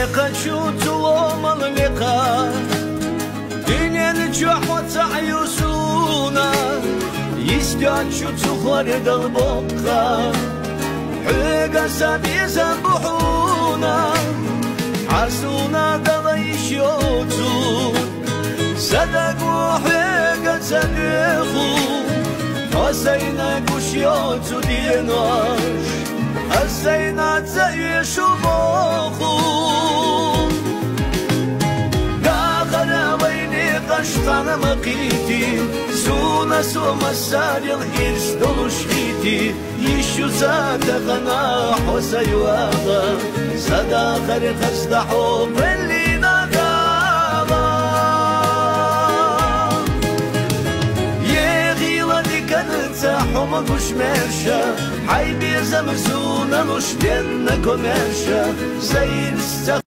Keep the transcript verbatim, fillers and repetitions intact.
Къачу цу ломал мекъа, дуьнен чохь хьо цхьаъ ю суна, йистех ю цу хӀордал боккха. Хьоьга сан безам бу хьуна, хьан суна дала йиш йоцу. Сан даг ву хьоьга ца доьху, хьо сайна гуш йоцу денош, ас сайна ца оьшу боху. Дахар вайна къаштана ма кхийти, суна со массарел ирс долуш хьийти. Йиш ю сан тахана хьо сан юьхьа, сан дахар хазда хьо беллина дала. Е хила диканца хьо ма гуш мерша, хьайн безам суна луш денна комерша, сан ирс ца